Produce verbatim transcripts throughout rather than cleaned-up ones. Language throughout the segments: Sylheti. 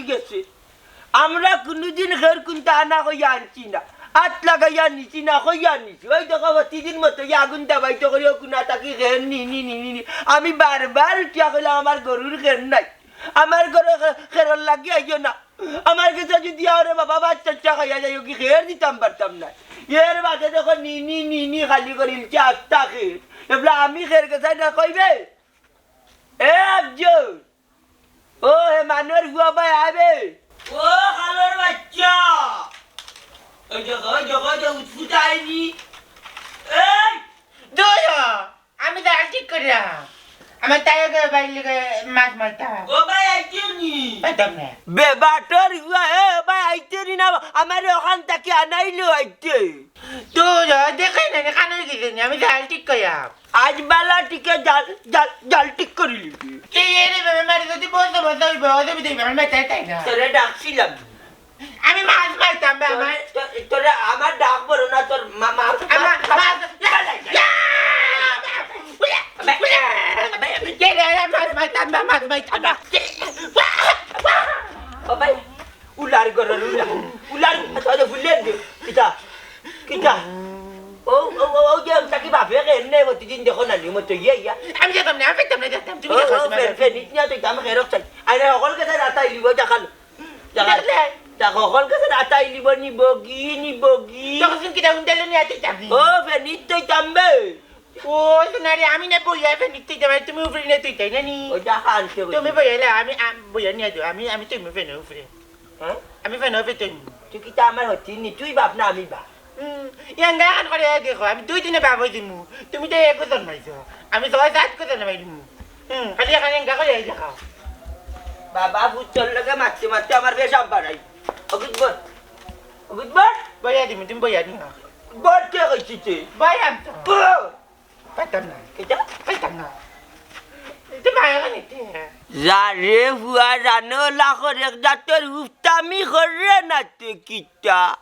ঠিক আছে। আমরা কুনুদিন খের কুন্তা আনা কইয়া আনছি না, আত লাগাইয়া নিছি না, কইয়া নিছি। ওই দেখো, প্রতিদিন মতো ইয়া আগুন দাবাইতে করি, ও কুনা থাকি খের নি, নি, নি, নি, নি। আমি বারবার উঠিয়া কইলাম, "আমার গরুর খের নাই, আমার গরুর খে-, খেরর লাগি আইও না।" আমার গেছে যদি আরে বাবা, বাচ্চা চা খাইয়া যাইও, কি খের দিতাম পারতাম না। এর বাদে দেখো, নি, নি, নি, নি খালি করিলছে আস্তা খের। এবলা আমি খের গেছে না কইবে? এ আফজল, ও হে মানুর ফুয়া ভাই আইবে। ও খালর বাচ্চা, ওই দেখো, ওই দেখো, ওই যে উঠফুটা আইনি। এই! দূর হ, আমি জাল ঠিক করিলাম। আমার তাই আগে বাইর লগে মাছ মারতাম। ও ভাই, আইতে নি? পাইতাম না। বেবাটর ফুয়া, এ ভাই, আইতে নি না, আমারে ওখান থাকি আনাইলো আইতে। দূর হ, দেখে না, কানে গেছে নি, আমি জাল ঠিক করিলাম। আজ বালা টিকে জাল, জাল, জাল ঠিক করি লিবি। কে এরে বাবা, মারি যদি বলতে বলতে হইব, অসুবিধা হইব, আমি তাই তাই না। তোরে ডাকছিলাম। আমি মাছ মারতাম, বাবা। তোরে, তো-, তোরে আমার ডাক বড় না, তোর মা-, মা-, আমার মা-, মাছ, ইয়া, ইয়া, আবে, আবে, আবে। কে রে, মাছ মারতাম, বা, মাছ মারতাম, বা। ও ভাই, উলার ঘরর উলা, উলার, আচ্ছা, আচ্ছা, ভুলে দে। কিতা? কিতা? ও, ও, ও, ও, যে আমি তাকে বাপে কেন নেই, প্রতিদিন দেখো না, নিয়ম তো ইয়ে, ইয়া। আমি যেতাম না, আমি পাইতাম না, যেতাম, তুমি ও, দেখো, ও, তুমি ফেন, দেখো। ফেন, ইতনা তো আমি খেরক চাই। আরে, হকল গেছে না, তাই লিব, দেখালো। দেখা, দেখলে? দেখো, হকল গেছে না, তাই লিব, নিব গি, নিব গি। তখন কিতা উন্ডালো নিয়ে আতে যাবি? ও, ফেন, ইত তো ইতাম বে। ও, সোনারে, আমি না বইয়া ফেন, ইত তো ইতাম, তুমি উপরে নিয়ে তুই তাই না নি? ওই দেখা আনতে বলছি। তুমি বইয়া লে, আমি, আমি বইয়া নিয়ে যাও, আমি, আমি তুমি ফেন উপরে। হ্যাঁ? আমি ফেন উপরে তুই। তুই কিতা আমার হতি নি? তুই বাপ না আমি বাপ? হুম, ইয়াঙ্গা খান করে দেখো, আমি দুই দিনে বাপ হই দিমু। তুমি তো এক জন্মাইছো, আমি ছয় সাত করে জন্মাই দিমু। হুম, খালি এখানে ইয়াঙ্গা করে এই দেখাও। বাবা, ভূতর লগে মারতে মারতে আমার বেশ আব্বার আই। অগুত বল। অগুত বল। বইয়া দিমু, তুমি বইয়া দিও। বল কে কইছি তুই? বইয়াম তো। বল। পাইতাম না। কিতা? পাইতাম না। ইতে মায়া নিতে। যা রে ফুয়া, জানো লাখর এক জাতর উফতামি করে না তে কিতা?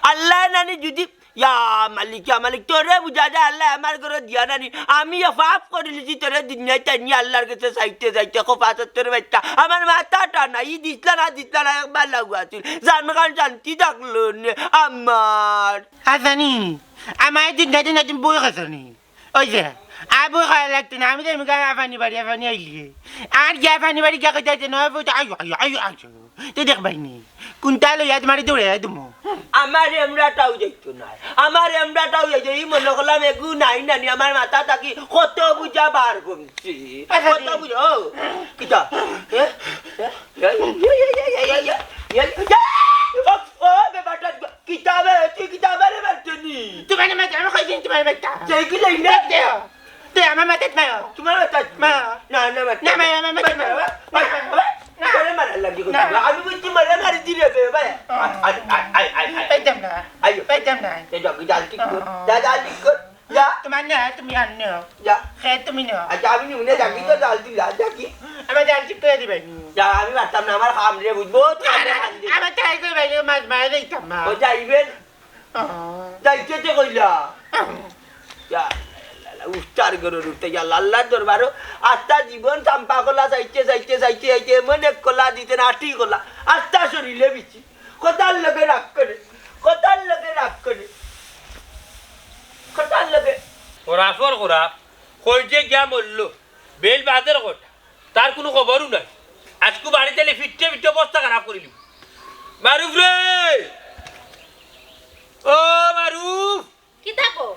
আল্লাহ নানি যদি, ইয়া মালিক, ইয়া মালিক, তোরে বুঝা যায় আল্লাহ আমার ঘরে দিয়া নানি। আমি ইয়া পাপ করিলিছি, তোরে দুনিয়াত টানি আল্লাহর গেছে চাইতে চাইতে, খোপা তোর বাইচ্চা। আমার মাথাটা না, ই দিসলা না, দিসলা না, একবার লাগু আছিল। জানখান শান্তি থাকলো নে আমার। হাসানি, আমার দুনিয়াতে নতুন বই খাসানি। ওই যে, আর বই খাওয়া লাগতো না, আমি তো এমনি আফানি বাড়ি, আফানি আইলি। আর গিয়া আফানি বাড়ি গিয়া কইতে হইতে নয়, বলতে, "আইও, আইও, আইও, আইও।" তো দেখবাই নি, কোনটা লইয়া তোমারে দৌড়ে দিমু। আমার এমরাটাও যাইতো না, আমার এমরাটাও যাইতো, এই মনে করলাম এগু নাই নানি, আমার মাথা থাকি কত বুঝা বার কমছি। আচ্ছা, কত বুঝা, ও, কিতা? এ? এ? এ? এ? এ? ও, ও, বেবাটা, কিতাবে, তুই কিতাবে রে মারতে নি? তোমার মাথা, আমি কইছি তোমার মাথা। সেই কি লই না? দেও। তুই আমার মাথাত মারো। তোমার মাথাত? মা। না, না, মারতে না, না। মারো, আমার মাথাত মারো। মারো, মারো, মারো। না। তোরে মারার লাগি না। কইছি। আমি বুঝছি মারা মারি দিলে বে, ভাই। আয়, আয়, আয়, আয়, আয়, আয়। পাইতাম না। আইও। পাইতাম না। এই যাও, জাল ঠিক কর। ও। যা, জাল ঠিক কর। যা। তোমার না, তুমি আর নেও। যা। খে তুমি নেও। আচ্ছা, আমি নিমুনে যাবি তো জাল তুই যা, যা কি? আমার জাল ঠিক করে দিবে। যা, আমি মারতাম না, আমার কাম রে, বুঝবো? তো আমার কাম রে। আমার তাই করে বাইরে মাছ মারা দিতাম না। ও যাইবেন? ও। যাইতে তো কইলা। ও। ইয়া আল্লাহ, আল্লাহ, উস্তার গরুর উঠতে গিয়া আল্লাহর দরবারও আস্তা জীবন চাম্পা কলা চাইতে, চাইতে, চাইতে, চাইতে এমন এক কলা দিতেন, আটি কলা, আস্তা শরীরে বিচি। কথার লগে রাগ করে, কথার লগে রাগ করে, কথার লগে। খরাফর খরাফ, কই যে গিয়া মরল, বেইল বাদের কথা, তার কুনু খবরও নাই। আইজকু বাড়িত আইলে ফিট্টে ফিট্টে অবস্থা খারাপ করিলিমু। মারুফ রে, ও মারুফ, কিতা কও?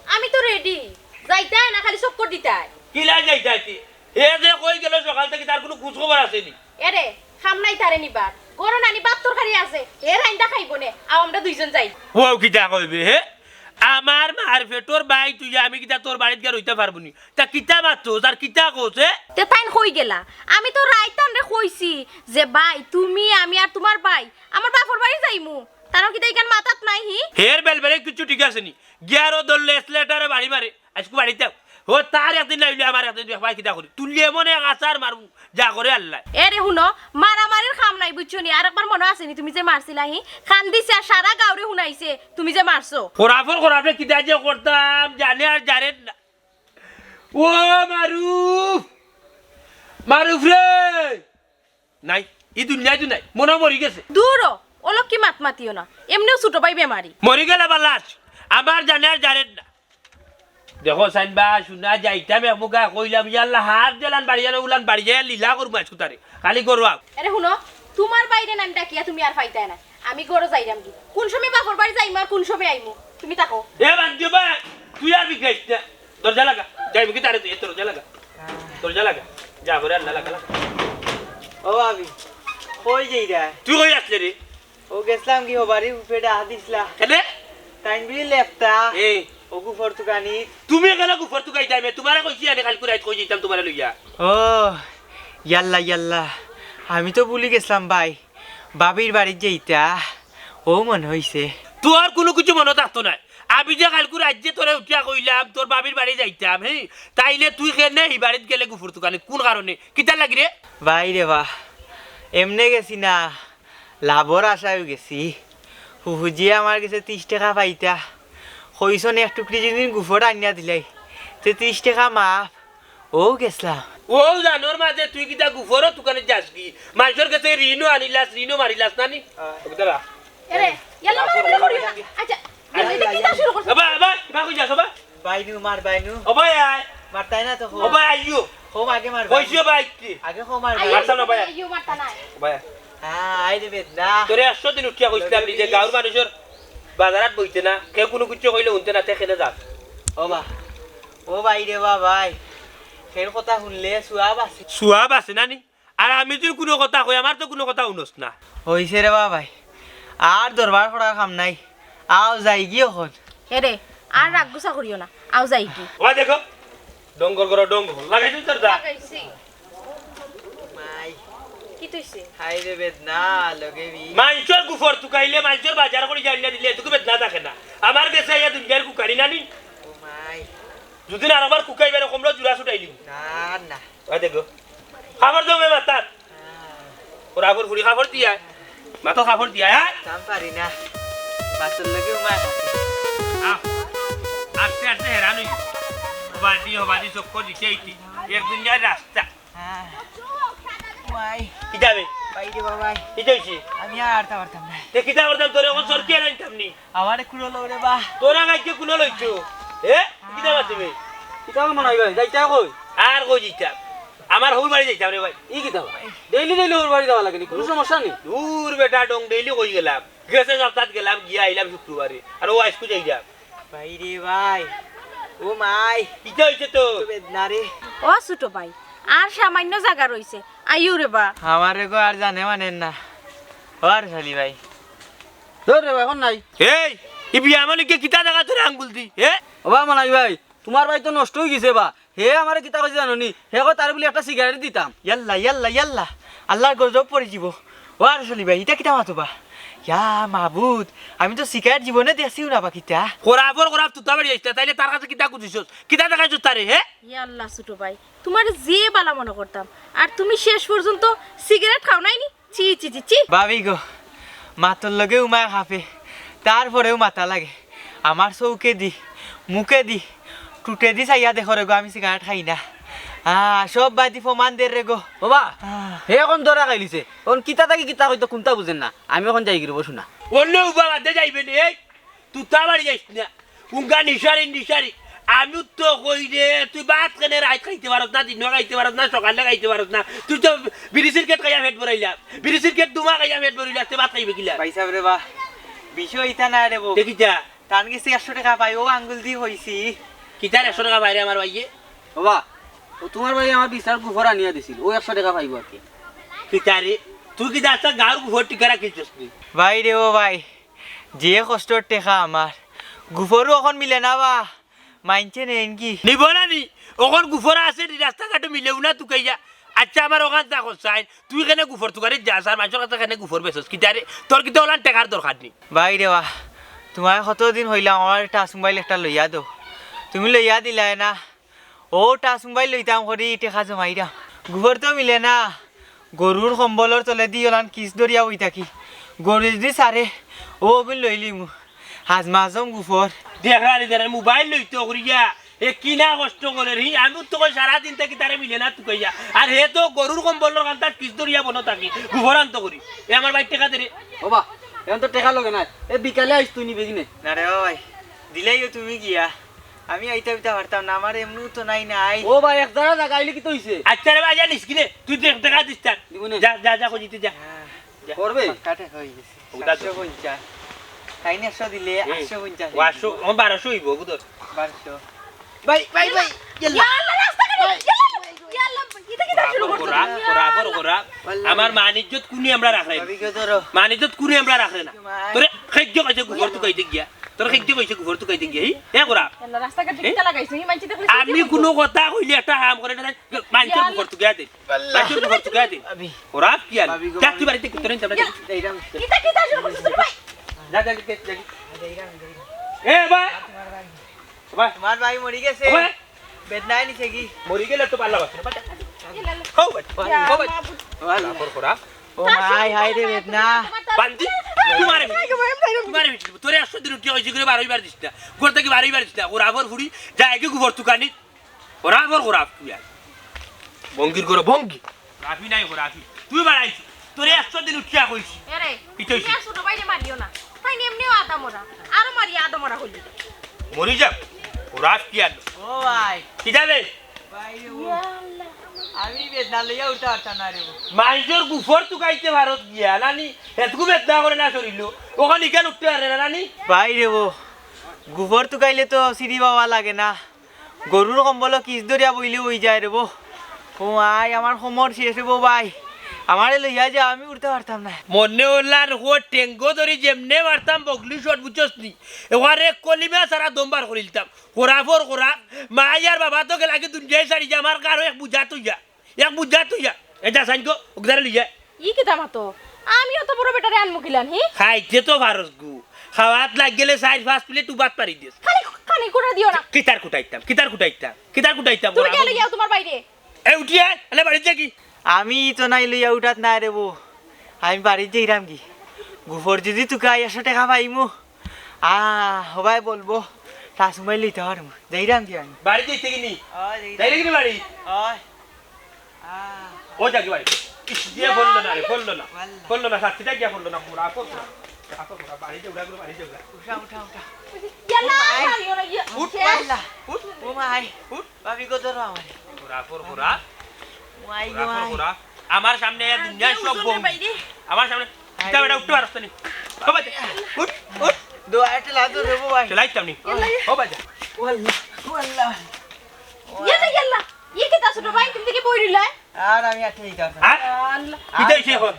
আমি তো রেডি। যাইতায় না, খালি চক্কর দিতায়। কিলা যাইতায় তে? হে যে কই গেল সকাল থাকি, তার কুনু খোঁজ খবর আছে নি? এরে, কাম নাই তারে নিবার। ঘরো নানি ভাত তরকারি আছে। হে রাইন্দা খাইবো নে। আও আমরা দুইজন যাই। ও কিতা কইবে হে? আমার মার পেটর ভাই তুই, আমি কিতা তোর বাড়িত গিয়া রইতাম পারমু নি? তা কিতা মাতছস আর কিতা কস হে? তে তাইন কই গেলা? আমি তো রাইত তানরে কইছি যে, "ভাই, তুমি, আমি আর তুমার ভাই আমার বাপর বাড়ি যাইমু।" তানর কিতা ইখান মাথাত নাই হি? হের বেলবেলে কিচ্ছু ঠিক আছে নি। গিয়ারও ধরলে এসলেটারে বাড়ি মারে। আইজকু বাড়িত যাও। ও তার একদিন না অইলে আমার একদিন, দেখবায় কিতা করি। তুললে এমন এক আছাড় মারমু, যা করে আল্লায়। এরে হুনো, মারামারির কাম নাই, বুঝছো নি? আরেকবার মনো আছে নি তুমি যে মারছিলা হি? কান্দিছে আর সারা গাঁওরে হুনাইছে তুমি যে মারছো। খরাফর খরাফরে কিতা যে করতাম, জানে আর জানে না। ও মারুফ! মারুফ রে! নাই। ই দুনিয়াত নাই, মনো মরি গেছে। দূর হ, অলক্ষী মাত মাতিও না, এমনেও ছোট ভাই বেমারি। মরি গেলে বা লাশ, আমার জানে আর জানের না। দেখো সাইন বা, শুনা যাইতাম এক মুখা কইলাম, ইয়াল্লা, হাত দিলান বাড়িয়া না উলান বাড়িয়া লীলা করবো আজকু তারে। খালি করো আও। আরে হুনো, তুমার ভাইরে নাম ডাকিয়া তুমি আর পাইতায় না। আমি ঘরো যাইরাম কি? কুন সময় বাপর বাড়ি যাইমু আর কুন সময় আইমু? তুমি থাকো। এ বাদ দিও বা, তুই আর বিগড়াইস না। দরজা লাগা। যাইমু কি তারে তুই? দরজা লাগা। দরজা লাগা। যা করে আল্লাহ লাগা, লাগা। ও ভাবি, কই যাইরা? তুই কই আছলে রে? ও গেছলাম কি হবারি উপরে ডাক দিছলা। কেনে? তাইন বুলি লেপতা। এ। ও গুফর তুকানি। তুমি কেনে গুফর তুকাই যাইবে? তুমারে কইছি আমি কালকু রাইত কই যাইতাম তুমারে লইয়া। ও, ইয়াল্লা, ইয়াল্লা। আমি তো ভুলি গেছলাম ভাই। ভাবির বাড়িত যাইতা। ও মনে হইছে। তুমার কুনু কিছু মনো থাকতো নায়। আমি যে কালকু রাইত যে তোরে উঠিয়া কইলাম, তোর ভাবির বাড়ি যাইতাম, হে? তাইলে তুই কেনে হি বাড়িত গেলে গুফর তুকানি? কুন কারণে? কিতার লাগি রে? ভাই রে বা, এমনে গেছি না। লাভর আশায়ও গেছি। হুহুজিয়ে আমার গেছে ত্রিশ টেকা পাইতা। কইছন এক টুকরি যদি গুফর আনিয়া দিলাই, তে ত্রিশ টেকা মাফ। ও গেছলাম। ও জানোর মাঝে তুই কিতা গুফরর তুকানিত যাস কি? মানষর গেছে ঋণও আনিলাস, ঋণও মারিলাস না নি? আয়। ও কিতা রা? এরে, ইয়াল্লা, মারো, মারো, মারো। আচ্ছা, আয়, আয়, কিতা আয়। শুরু করছো? ও ভাই, ও ভাই, কিবা কই যাস, ও ভাই? বাইনু, মার বাইনু। ও ভাই, আয়। মারতায় না তো, ও ভাই, আইও। কম আগে মার কইছি, ও ভাই, কি? আগে কম মার আইও, বাইনু। মারতাম না, ও ভাই। আইও, মারতা নাই। ও ভাই। হ্যাঁ, আই রে বেদনা। তোরে একশো দিন উঠিয়া কইছিলাম নি যে গাঁওর মানুষর বাজারাত বইতে না, কেউ কুনু কিছু কইলে হুনতে না, তে কেনে যাস? ও বা, ও ভাই রে বা ভাই, হের কথা হুনলে সুয়াব আছে। সুয়াব আছে না নি? আর আমি যদি কুনু কথা কই, আমার তো কুনু কথা হুনস না। হইছে রে বা ভাই, আর দরবার করার কাম নাই, আও যাইগি অখন। এরে, আর রাগ গুসা করিও না, আও যাইগি। ওয়া দেখো, ডঙ্গর করো ডঙ্গর, লাগাইছো তোর দা? লাগাইছি। মাই। কিতা অইছে? হায় রে বেদনা, লগে বি। মানষর গুফর তুকাইলে, মানষর বাজার করি যাই না দিলে, এটুকু বেদনা থাকে না। আমার গেছে আইয়া দুনিয়ার কুকারি না নি? ও মাই। যদি না আরবার কুকাইবার কমলো জুড়া ছুটাইলি। না, না। ওই দেখো। খাবার দাও মে মাতার। হ্যাঁ। ওরা আবার ফুড়ি খাবার দিয়া। মাথা খাবার দিয়া, হ্যাঁ? কাম পারি না। মাতুর লগে উমায় খাতে। আহ, আস্তে আস্তে হেরান হই। হবাদি, হবাদি চক্কর দিতে আইতি। একদিন যায় রাস্তা। হ্যাঁ। ওয়াই। কিতা বে? বাইরে বাবাই। কিতা হইছে? আমি আর আটতা পারতাম না। তে কিতা করতাম? তোরে অখন সরকি আর আনতাম নি। আমারে কুলো লও রে বা। তোরা গাইকে কুলো লইছো? এ? কিতা মাতিবে? কিতা মনে হয় ভাই? যাইতা কই? আর কই যাইতাম? আমার হউর বাড়ি যাইতাম রে ভাই। ই কিতা ভাই? ডেইলি ডেইলি হউর বাড়ি যাওয়া লাগে নি? কুনু সমস্যা নি? দূর বেটা ডং, ডেইলি কই গেলাম? গেছে সপ্তাহ গেলাম, গিয়া আইলাম শুক্রবারে। আর ও আইজকু যাইলাম। ভাই রে ভাই, ও মাই। কিতা হইছে তো? তো বেদনা রে। ও ছোট ভাই, আর সামান্য জাগা রইছে, আইও রে বা। আমারে গো আর জানে মানের না। ও আর শালি ভাই। ধর রে ভাই, এখন নাই। এই, ই বিয়া মালিকে কিতা জাগা ধরে আঙ্গুল দি, এ? ও বা মালাই ভাই, তুমার ভাই তো নষ্ট হই গেছে বা। হে আমারে কিতা কইছে জানো নি? হে কয় তারে বুলি একটা সিগারেট দিতাম। ইয়াল্লা, ইয়াল্লা, ইয়াল্লা। আল্লার গজব পড়ি যিবো। ও আর শালি ভাই, ইটা কিতা মাতো বা? ইয়া মাবুদ, আমি তো সিগারেট জীবনে দেখছিও না বা কিতা। খরাফর খরাফ তুতা বাড়ি আইছলা, তাইলে তার কাছে কিতা খুজিছস? কিতা দেখাইছস তারে, হে? ইয়া আল্লা ছোট ভাই, তুমারে যে বালা মনো করতাম, আর তুমি শেষ পর্যন্ত সিগারেট খাও নাই নি? ছি, ছি, ছি, ছি। ভাবি গো, মাতর লগে উমায় খাফে, তারপরেও মাতা লাগে। আমার চউখেদি, মুখেদি, ঠুটেদি চাইয়া দেখো রে গো, আমি সিগারেট খাই না। আহ, সব বাদি প্রমাণ দের রে গো। ও বা, আহ। হে অখন ধরা খাইলিছে। অখন কিতা থাকি কিতা কইতো কুনতা বুঝের না। আমি অখন যাইগি রে বা, হুনা। অন্য উবা বাদে যাইবে নি, এই? তুতা বাড়ি যাইস না। উঙ্গা নিশারি, নিশারি। আমি তো কই রে, তুই ভাত কেনে রাইত খাইতে পারস না, দিনো খাইতে পারস না, সকালে খাইতে পারস না। তুই তো বিড়ি সিগারেট খাইয়া পেট ভরাইলা। বিড়ি সিগারেট দুমা খাইয়া পেট ভরিলা, তে ভাত খাইবে কিলা? ভাই সাব রে বা, বিষয় ইতা না রে বা। দেখি যা। তান গেছে একশো টেকা পাই, ও আঙ্গুল দি কইছি। কিতার একশো টেকা পাই রে আমার ভাইয়ে? ও বা, ও তুমার ভাইয়ে আমার বিছনার গুফর আনিয়া দিছিল, ও একশো টেকা পাইবো আর কি। কিতারে? তুই কিতা আস্তা গাঁওর গুফর টিকা রাখিছস তুই? ভাই রে ও ভাই, যে কষ্টর টেকা আমার, গুফরও অখন মিলে না বা, মাইনষে নেইন কি? নিবো না নি? অখন গুফর আছে নি, রাস্তাঘাটো মিলেও না তুকাইয়া। আচ্ছা, আমার অখান তা কছাইন, তুই কেনে গুফর তুকানিত যাস আর মানষর কাছে কেনে গুফর বেচস? কিতারে? তোর কিতা অলান টেকার দরকার নি? ভাই রে বা, তুমারে কতদিন কইলাম আমার touch mobile একটা লইয়া দেও, তুমি লইয়া দিলায় না। ও touch mobile লইতাম করি, টেকা জমাইরাম। গুফর তো মিলে না। গরুর কম্বলর তলেদি অলান কিস ধরিয়া বই থাকি। গরু যদি ছাড়ে, ও অগুন লইলিমু। হাজমা হাজম গুফর। দেখরা নি, দেখরা, মোবাইল লইতো করিয়া। হে কিনা কষ্ট করের হি, আমি তো কই সারাদিন থাকি তারে মিলে না তুকাইয়া। আর হে তো গরুর কম্বলর কান্তাত কিস ধরিয়া বনো থাকি, গুফর আনতো করি। এ আমার ভাই টেকা দে রে। ও বা, এখন তো টেকা লগে নাই। এ বিকালে আইস তুই নিবে কিনে। না রে ভাই, দিলাইও তুমি গিয়া। আমি আইতা বিতা পারতাম না, আমার এমনেও তো নাই নাই। ও ভাই, এক জাগা জাগা আইলে কিতা অইছে? আচ্ছা রে ভাই, জানিস কিনে? তুই দেখ, টেকা দিস না। দিবো নে। যা, যা, যা, কই দিতে যা। হ্যাঁ। করবে? পাক্কা টেকা অই গেছে। ওটা তো। সাতশো পঞ্চাশ। তাইন একশো দিলে হুম। আটশো পঞ্চাশ ও, আটশো, ও, বারোশো অইবো, বুঝো। বারোশো। ভাই, ভাই, ভাই, ইয়াল্লা। ইয়া আল্লাহ, রাস্তাঘাটে, ইয়াল্লা, ইয়াল্লা, ইটা কিতা শুরু করছো? করা, করা, করা, করা। আল্লাহ। আমার মান ইজ্জত কুনি আমরা রাখরে না। ভাবি, কেউ ধরো। মান ইজ্জত কুনি আমরা রাখরে না। ভাই। তোরে খেজ্জে কইছে গুফর তুকাইতে গিয়া। তোরে খেজ্জে কইছে গুফর তুকাইতে গিয়া। হি? এ করা। ইয়াল্লা, রাস্তাঘাটে হি? কিতা লাগাইছো? হি মানছি দেখলে আমি কুনু কথা কইলে একটা কাম করে না। মানষর গুফর তুকাই দে। আল্লাহ। মানষর গুফর তুকাই দে। ভাবি। করা কি আর? ভাবি গো, যা তুই ভাবি। বাড়িতে তোরে নিতে আমরা যাই। যাইরাম। কিতা, কিতা শুরু করছো ছোট ভাই? যা, যা, যা, যা। যাইরাম, যাইরাম। এ ভাই। ভাই। তোমার ভাই মরি গেছে। ও ভাই। বেদনায় নিছে কি? মরি গেলে তো ভালা বাঁচে। ইয়াল্লা। হো ভাই। হো ভাই। মাবুদ। ভালা। করা। ও মাই, হায় রে বেদনা। বান্দি, তোমারে, তোমারে, তোরে একশো দিন উঠিয়া কইছি করে বারইবার দিস না। ঘর থাকি বারইবার দিস না। করা ফর ফুড়ি, যা একে গুফর তুকানি। করা ফর করা, তুই আর। ভঙ্গির করো, ভঙ্গি। রাফি নাই, করা ফি। তুই বাড়াইছ। তোরে একশো দিন উঠিয়া কইছি। এরে, ইটা অইছে। তুমি আর ছোট ভাইরে মারিও না। তাইন এমনেও আধা মরা। আরো মারিয়া আধা মরা করি দিতাম। মরি যাও। করা ফি আর। ও ভাই। কিতা বে? ভাই রে, ও। ইয়া আল্লাহ। আমি বেদনা লইয়া উঠতে পারতাম না রে। মানষর গুফর তুকাইতে পারত গিয়া, নানি, হেতকু বেদনা করে না শরীলো। অখন ইখান উঠতে পারে না, নানি। ভাই রে, ও। গুফর তুকাইলে তো সিঁড়ি বাওয়া লাগে না। গরুর কম্বলো কিস ধরিয়া বইলে অই যায় রে বো। ও আই, আমার কোমর শেষ রে বো ভাই। আমারে লইয়া যাও, আমি উঠতে পারতাম না। মনে অইলার ও টেঙ্গো ধরি যেমনে মারতাম বগলি শট বুঝছস নি। এবারে কলিমা সারা দম বার করিলতাম। করা ফর করা। মা আর বাবা তো গেলা কি দুনিয়ায় ছাড়ি যা, আমার কারো এক বুঝা তুই যা। এক বুঝা তুই যা। এ যা সাইন গো, ওগদারে লইয়া। ই কিতা মাতো? আমি অত বড় বেটারে আনমু কিলান, হি? খাইতে তো পারস গু। খাওয়াত লাগ গেলে চাইর পাঁচ প্লেট উবাত পারি দিস। খালি খানি কুটা দিও না। কিতার কুটাইতাম? কিতার কুটাইতাম? কিতার কুটাইতাম? তুমি কেন ইয়াও তোমার বাইরে? এ উঠিয়া, এনে বাড়িত যাগি। আমি তো নাই লইয়া উঠাত নাই রে বো। আমি বাড়িত যাইরাম কি? গুফর যদি তুকাই একশো টেকা পাইমু। আ, হবাই বলবো। তা সময় লইতে পারমু। যাইরাম কি আমি? বাড়িত যাইতে কিনি? ও, যাইরাম। যাইরে কিনি বাড়ি? ও। আহ। ও যাগি বাড়ি। ইস, গিয়া পড়লো না রে, পড়লো না। ওয়াল্লাহ। পড়লো না, সাতটা গিয়া পড়লো না, কুমড়া, আপো কুমড়া। আপো কুমড়া, বাড়ি যাও, উড়া, বাড়ি যাও। উঠা, উঠা, উঠা। ইয়াল্লা, ও মাই। মারিও না, ইয়া। উঠ, শেষ। ওয়াল্লাহ। উঠ, ও মাই। উঠ। ভাবি গো, ধরো আমারে। কুমড়া, আপো কুমড়া। মাই গো, কুমড়া, মাই। কুমড়া। আমার সামনে আর দুনিয়ার সব বউ। বাইরে। আমার সামনে। আরে। কিতা বেটা, উঠতে পারছ না নি? ও বাজা। উঠ, উঠ। দোয়া একটা লাতো দেবো ভাই। চলাইতাম নি। ইয়াল্লা। ও বাজা। ওয়াল্লাহ, ওয়াল্লাহ। ইয়াল্লা, ইয়াল্লা। ই কিতা ছোট ভাই, তুমি দেখি বই রইলায়? আর আমি আর ঠিক আছে। আর? আল্লাহ। কিতা অইছে এখন?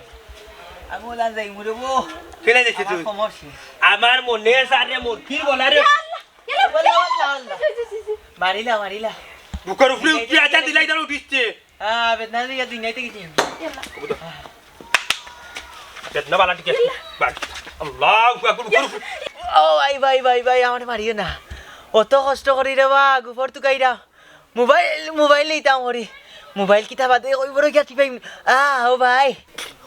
আমি ওলান যাই, মুড়ে বো। কেনে যাইছে আমার তুই? কোমর শেষ। আমার মনে সারে মুরগির গলা রে। ইয়া আল্লাহ, ইয়া আল্লাহ। ওয়াল্লাহ, ওয়াল্লাহ, ওয়াল্লাহ। জি, জি, জি, জি। মারিলা, মারিলা। বুকের উপরে উঠে আটা দিলাই তার উঠিছে। হ্যাঁ, বেদনা দিয়ে দুনিয়াতে গেছি আমি। ইয়া আল্লাহ। বেদনা বালা ঠিক আছে। বাস। আল্লাহু আকবার। বুকের উপরে। ও ভাই, ভাই, ভাই, ভাই, আমারে মারিও না। অত কষ্ট করি রে বা, গুফর তুকাইরা। মোবাইল, মোবাইল নিতাম করি। মোবাইল কিতা বাদে কই বড় গিয়া টিপাই। আ, ও ভাই।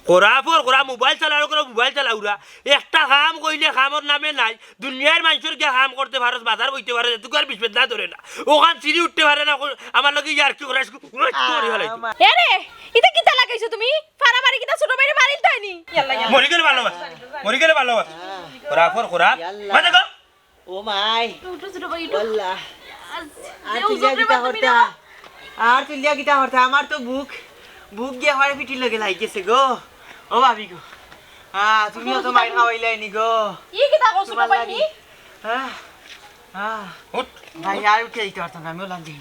করা ফর করা, মোবাইল চালাও করা, মোবাইল চালাও রা। একটা কাম কইলে কামর নামে নাই। দুনিয়ার মানষর গিয়া কাম করতে পারস, বাজার বইতে পারস, এটুকু আর বিষ বেদনা ধরে না। ওখান সিঁড়ি উঠতে পারে না, কই, আমার লগে ইয়ার কি করাস, উঠ, তোর হলাই তো। এরে, ইটা কিতা লাগাইছো তুমি? ফাড়ামারি কিতা ছোট ভাইরে মারিল তাই নি? ইয়াল্লা, ইয়াল্লা। মরি গেলে ভালো বাস, মরি গেলে ভালো বাস। করা ফর করা। ইয়াল্লা। মাথা গো। ও মাই। উঠো ছোট ভাই, উঠো। আল্লাহ। আজ আর যে তুলিয়া উজুর কিতা বাদ তুমি করতা? নাও। আর তুলিয়া কিতা করতা? আমার তো বুক, বুক গিয়া আমার পিঠির লগে লাগি গেছে গো। ও ভাবি গো। আ, তুমিও তো মাইর খাওয়াইলাই নি গো। ই কিতা কও ছোট তোমার ভাই লাগি। নি? আ, আ। উঠ। ভাই, আর উঠে দিতে পারতাম না, আমি ওলান যাই।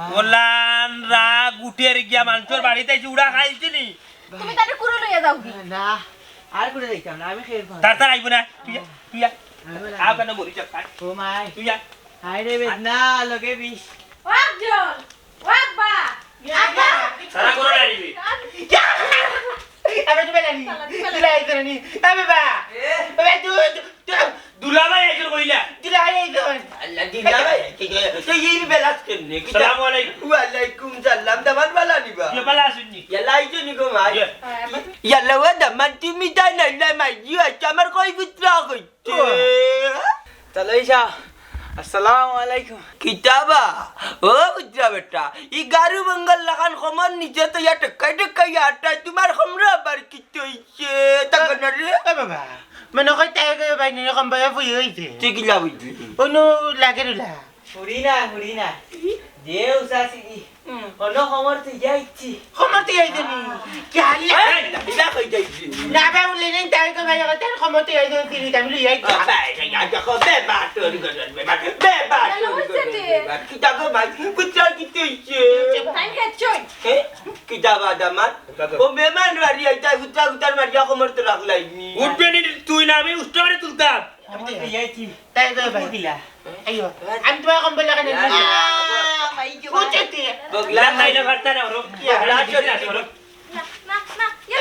আ। ওলান রাগ উঠের গিয়া মানষর বাড়িত আইছি, উড়া খাইছি নি? তুমি তারে কুড়ো লইয়া যাও কি? না, আর কুড়ো যাইতাম না, আমি খেয়ে পারবো। তার তার আইবো না, তুই যা, তুই যা। আমি না। আ, কেনে মরি যা, আয়। ও মাই। তুই যা। হায় রে বেদনা, লগে বিষ। ও আব্দুল, ও আব্বা, আব্বা। সারা করে আইবি। আবে তুই বেলানি, তুই লাই করে নি। আবে বা। এ? আবে তুই, তুই, তুই। দুলাভাই আইছইন কইলা। দুলাভাই আইছইন। আল্লাহ, দুলাভাই আইছইন। তো এই বেলাস কেমনে? কিতা? সালাম আলাইকুম। ওয়ালাইকুম সালাম। দামান বালা নিবা? কে বালা আছইন নি? ইয়াল্লা আইছো নি গো মাই? ইয়ে। ইয়াল্লা ওয়া দামান তুমি তাই নাইলা মাই। ইয়ে, আচ্ছা, আমার কই পুত্র কইতে? ও। তাহলে এই যাও। আসসালামু আলাইকুম। কিতাবা, ও বুঝরা বেটা, ই গারু বঙ্গল লাখান কমর নিচে তো ইয়া টেক্কাই টেক্কাই আটা, তুমার কমরো আবার কিতা অইছে? তা কেনে রে? এ বাবা, মনো কয় তাই গো ভাই, নিয়ে কম ভাই ফুই অইছে। তুই কিলা বুঝলি? অনু লাগে রুলা। ফুরি না, ফুরি না। যে উসাসি, হুম। অনু কমর তুই যাইছি। কমর তুই যাইছি নি? কি হালি? এই, ইলা কই যাইছি? না বা উলে নেই, তাই গো ভাই, তার কমর তুই যাইছি, আমি লই যাইছি। আ, ভাই, ভাই, আ, দেখো, বেবা, তোর গজল, বেবা, বেবা, তোর গজল, বেবা। কিতা গো ভাই, কুত্তা কিতা অইছে? তাই খেয়েছই। এ? কিতা বা দামাত? ও মেহমান বাড়ি আইতা, কুত্তা কুত্তার মারিয়া কমর তো রাখলাইনি। উঠবে নি তুই না, আমি উঠতে পারে তুলতাম। আমি তো যাইছি। তাই গো ভাই। কিলা? আইও। আমি তোমার কম্বল লাগানো ইয়া, নিয়ে ইয়া, যাই। ইয়া, ইয়া। উঠে দিয়ে। বগলা না, না, না, পারতা না, ওরো। ইয়া। বগলা চলে আসো, ওরো। না, না, না, ইয়া।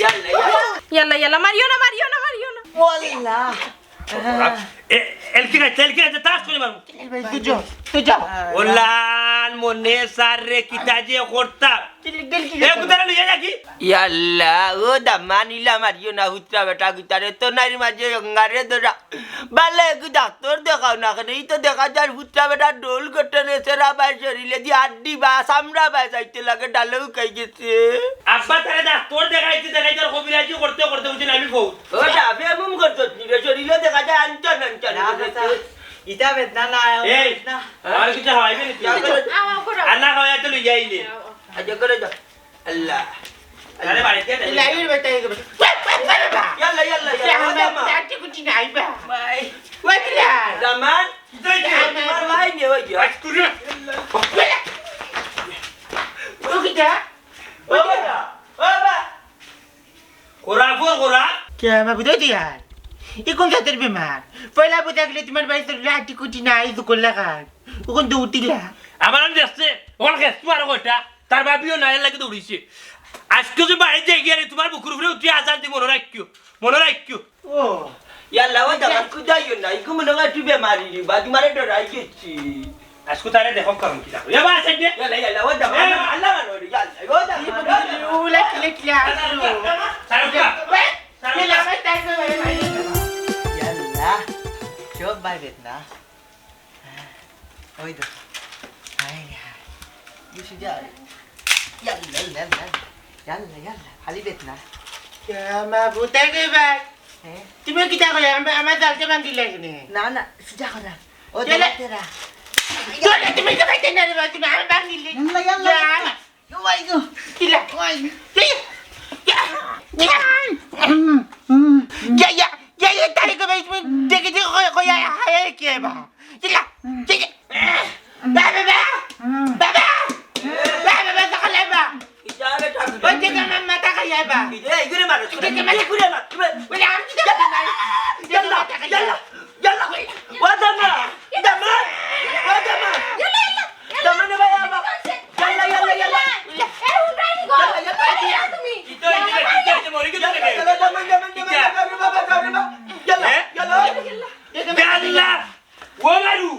ইয়াল্লা, ইয়াল্লা। ইয়াল্লা, ইয়াল্লা, মারিও না, মারিও না, মারিও না। ওয়াল্লা। এ, এলকি খাইছে, এলকি খাইছে, তাস করে মারমু। এই ভাই, তুই যা, তুই যা। ওলান মনে সার রে, কিতা যে করতা। এ, কুতারে লইয়া যা কি? ইয়াল্লা, ও দামান ইলা মারিও না, হুতরা বেটা, কুতারে তো নাইর মাঝে অঙ্গারে ধরা। বালা একটু ডাক্তর দেখাও না কেনে? ই তো দেখা যার হুতরা বেটা ডোল গঠনে, সেরা বাই শরীলে দি আড্ডি বা চামড়া বাই চাইতে লাগে, ডালেও খাই গেছে। আব্বা তারে ডাক্তর দেখাইতে দেখাইতে আর কবিরাজি করতে করতে বুঝছেন আমি ফৌ। ও ডাবে মুম করছত নি রে, শরীলে দেখা যায় আনছন আনছন। না, না, না। ইটা বেদনা না, এই, বেদনা। আমার কিছু খাওয়াইবে নি তুই? যাও, করো। আও, আও, করো। আর না খাওয়াই তো লই যাইলে। আও, আও। আচ্ছা, করে দাও। আল্লাহ। আরে বাড়িতে দে। লাইর বেটা, এই বেটা। ইয়াল্লা, ইয়াল্লা, ইয়াল্লা, ইয়াল্লা, আমার দামান। আটি কুটি নাই বা। ভাই। ওই কিলা? দামান। তুই কি? আমার ভাই নে, ওই গিয়া। আজ তুই। ও কিটা? ও বাবা, ও বাবা। খোরা, খোর, খোরা। কে আমার বুঝাই দিয়ার? ই কোন জাতের বেমার? পয়লা বুঝা গেলে তোমার বাড়িতে আটি কুটি নাই, দুকল লাগার। ওখান তো উঠিলা। আমার আমি দেখছে, ওখানে খেস তোমার কয়টা? তার বাপিও নাই, এর লাগি দৌড়িছে। আজকে যে বাড়ি যাই গিয়া রে, তোমার বুকুর উপরে উঠি আজান দি মনো রাখিও, মনো রাখিও। ও, ইয়াল্লা, ও দামান, কুদাইও না, ইগু মনে হয় তুই বেমারি রে, বা তোমারে ডরাই গেছি। আজকে তারে দেখো কারণ কি দেখো। এ বা, সাইড দে। ইয়াল্লা, ইয়াল্লা, ও দামান, এ। আল্লাহ, আল্লাহ, ইয়াল্লা, ও দামান, ও দামান। ইউ, লেট, লেট, লেট, আসলো। সারুকা। ওই, সারুকা। ইয়াল্লা, ভাই, তাই করে, ভাই, ভাই। ইয়াল্লা, চোখ বাইরে না। ওই দেখো। হায় রে হায়। বেশি যায়। ইয়াল্লা, ইয়াল্লা, ইয়াল্লা। ইয়াল্লা, ইয়াল্লা। খালি বেত না। ইয়া মা, বুঝাই দে ভাই। হ্যাঁ? তুমি কিতা কইলা? আমা-, আমার জালটা ভাঙিলা কেনে? না, না, সুজা করা। ও ইয়াল্লা। দেলা তেরা। ইয়াল্লা, তুমি তো খাইতে না রে ভাই, তুমি আমার ভাঙিলে। ইয়াল্লা, ইয়াল্লা, যা। ইয়াল্লা। Why go. কিলা? ওয়াই। ইয়া, ইয়া, ইয়া। ইয়া, ইয়া, ইয়া, ইয়া, তারে কই ভাই, তুমি দেখে দেখে কই, কই, আয়, আয়, আয়, কে বা? কিলা? কিলা? বাবা, বাবা। বাবা। বাবা, বাবা, সকালে বা। ওই যে আমার মাথা খাইয়া বা। এই, এই, ঘুরে মারো, ঘুরে মারো, ঘুরে মারো। বলে, আমি কি জানি না। ইয়াল্লা, ইয়াল্লা, ইয়াল্লা। ও দামা, দামা, ও দামা। ইয়াল্লা, ইয়াল্লা। দামা নে ভাই, আবা। ইয়াল্লা, ইয়াল্লা, ইয়াল্লা। এ, উন্ডাইনি গো। ইয়াল্লা, ইয়াল্লা। এই, তুমি। কিতা হইছে, কিতা হইছে, মরে গেল নাকি? ইয়াল্লা, দামা, দামা, দামা, কিতা? দামা, দামা, দামা, দামা। ইয়াল্লা, হ্যাঁ? ইয়াল্লা। ইয়াল্লা। ও মারু,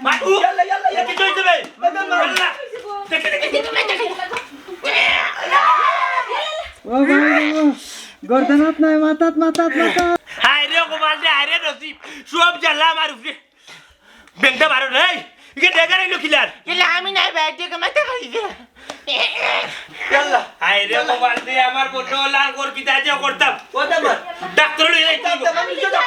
মারু। ইয়াল্লা, ইয়াল্লা, ইয়াল্লা। কিতা হইছে বে? ইয়াল্লা। দেখি, দেখি। ও ভাই, ও। গর্দনাত নাই, মাথাত, মাথাত, মাথাত। হায় রে কপাল রে, হায় রে নসিব। সব জ্বালা আমার উপরে। বেংটা মারো রে। ইকে ডেগার আইলো কিলার। ইয়াল্লা, আমি নাই ভাই, ডেগা মাথা খাইছে। ইয়াল্লা। হায় রে কপাল রে, আমার বন্ধু লাল কর কিতা যে করতাম। ও দামা। ডাক্তর লই যাইতে হইব। দামা, নিচে দাও।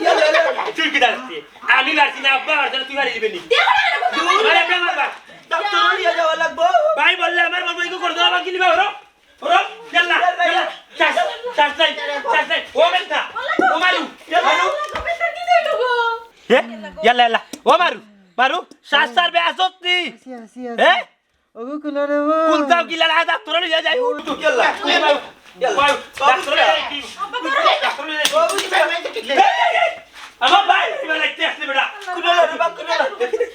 ইয়াল্লা, ইয়াল্লা। তুই কিতা আসছে? আমি মারছি না, আব্বা মারছে না, তুই মারি দিবে নি। দেখো না, দেখো না। আরে, আব্বা মারবা। ডাক্তর নিয়ে যাওয়া লাগবো। ভাই বললে আমার বলবো, ইগো করে দেওয়া বাকি নিবা, হরো। হরো, ইয়াল্লা, ইয়াল্লা। শ্বাস, শ্বাস নাই, শ্বাস নাই। ও বেটা, ও মারু, মারু। এ? ইয়াল্লা, ইয়াল্লা। ও মারু, মারু। শ্বাস ছাড়বে, আসত নি? আসি, আসি, আসি। এ? ওগো কুলারে ও। কুলতাও কিলা লাগা ডাক্তর লইয়া যাই। উঠ, ইয়াল্লা। ইয়াল্লা। ভাই, ডাক্তর লইয়া যাই। ডাক্তর লইয়া যাই। এই, এই, এই। আমার ভাই, এবার লাগতে আসলে বেটা। কুলারে বাবা, কুলারে।